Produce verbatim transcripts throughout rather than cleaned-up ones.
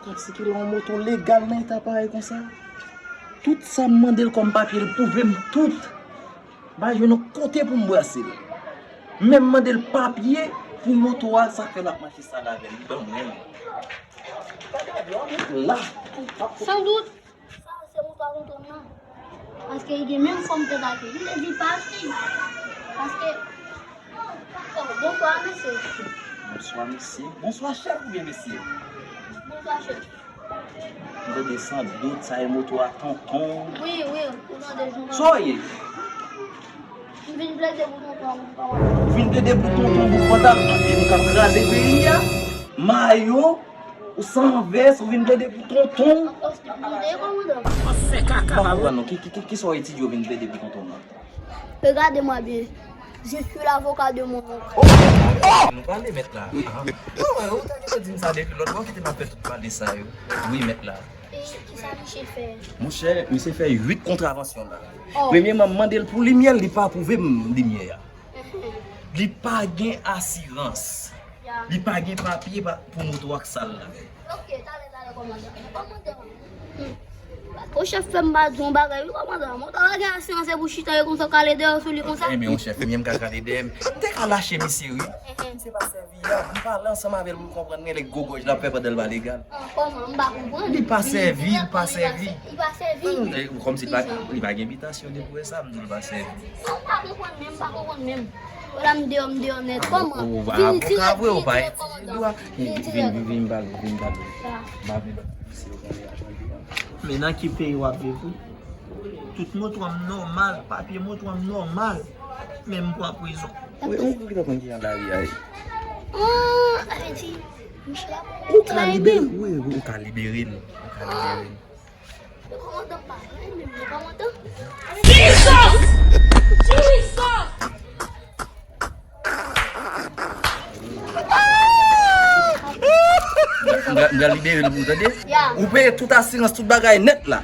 Kòm si ki lè yon moto legal nan eta parèy konsa. Tout sa m mande l kòm papye, l pwouve m tout. M pa jwenn yon kote pou m brase l. Men m mande l papye pou moto a, sa fè l ap mache sal avè l. Li ban mwen. Gade avyon an, la. Sandout, sa se moto a kontan nan. Paske li gen menm fòm tèt ak li. Li te di pa achte. Paske, oh, bonswa, mesye. Bonswa, mesye. Bonswa, chèf oubyen mesye? Bonswa, chèf. M tande sandout, sa e moto a tonton. Wi, wi, ou tande jan. Sa w ye? M vin plede pou tonton an, m pa wè. Ou vin plede pou tonton bouk pantalon, epi nou k ap kraze peyi a. Mayo, ou san vès, ou vin plede pou tonton. An kòs li plede, kòmandan. M ap fè kaka. M pa konprann non, ki, ki, ki, kisa w etidye ou vin plede pou tonton nan? Regardez-moi bien. Je suis l'avocat de mon oncle. Nou pale, mèt la. Ah, ou ta gentan di m sa depi lòt bò, kite m ap fè tout pale sa yo. Wi, mèt la. E kisa misye fè? Monchè, misye fè uit kontravansyon la. Oh. Premyèman, m mande l pou limyè, li pa pwouve m limyè a. Li pa gen asirans. Ya. Li pa gen papye pa, pou moto a k sal la. Ok, talè, talè, kòmandan. Kòmandan. Hmm. O chèf fè m pa di yon bagay, wi, kòmandan. Moto a pa gen asirans, se pou chita, e konsa, w kale dèyè w sou li konsa. Enben, yon chèf, mwen menm ka kale dèyè m. M te ka lache misye, wi. Misye pa sèvi a. M pale ansanm avè l, m konprann gen lè gwo gòj l ap fè pandan l pa legal. Ah, kòman? M pa konprann. Li pa sèvi, li pa sèvi. Li pa sèvi. Hmm, e, kòmsi li pa, li pa gen bitasyon depi w wè sa, m di l pa sèvi. M pa konprann menm, m pa konprann menm. Wala, m deyò, m deyò nèt. Kòman? Ou, ou avoka vre, ou pa etidye dwa. Vin, vin, vin, vin pale, vin pale. M pa vle bat misye, ou pale a tande a. Men nan ki peyi w ap viv, wi? Tout moto an m nòmal, papye moto an m nòmal, men m pran prizon. Wi, ou ki ta konn ki jan lari a ye. Ah, sa vle di, misye ap... Ou ka libere, wi, wi, ou ka libere l. Ou ka libere l. Le kòmandan pa vle menm, le kòmandan. Jesus! Jesus! M pral, m pral libere l pou ou, tande? Ya. Ou peye tout asirans, tout bagay nèt la.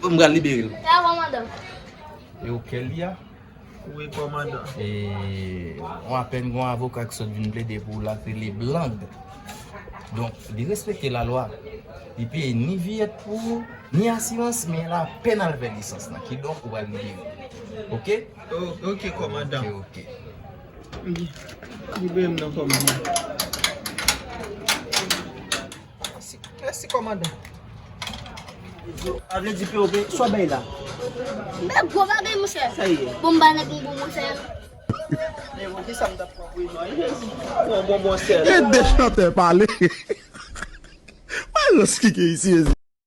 M pral libere l. Ya, kòmandan. E ou kè li a? Wi, kòmandan. E, ou apèn gon avoka ki sot vin plede pou ou la, k rele Blang. Donk, li respekte lalwa. Li peye ni viyèt pou ou, ni asirans, men l apèn al fè lisans lan. Kidonk, ou pral libere. Oke? O-, oke, kòmandan. Oke, oke. Libere m non, kòmandan. Mèsi, mèsi, kòmandan. Sa vle di P O P, sa w bay la? Men gwo bagay, monchè. Sa ye? Bon, m ba nèg yon bon, monchè. Men bon, kisa m t ap pran prizon, Jezi? Bon, bon, bon, sèl. E de chantè pale. Mwen rans kike isi, Jezi.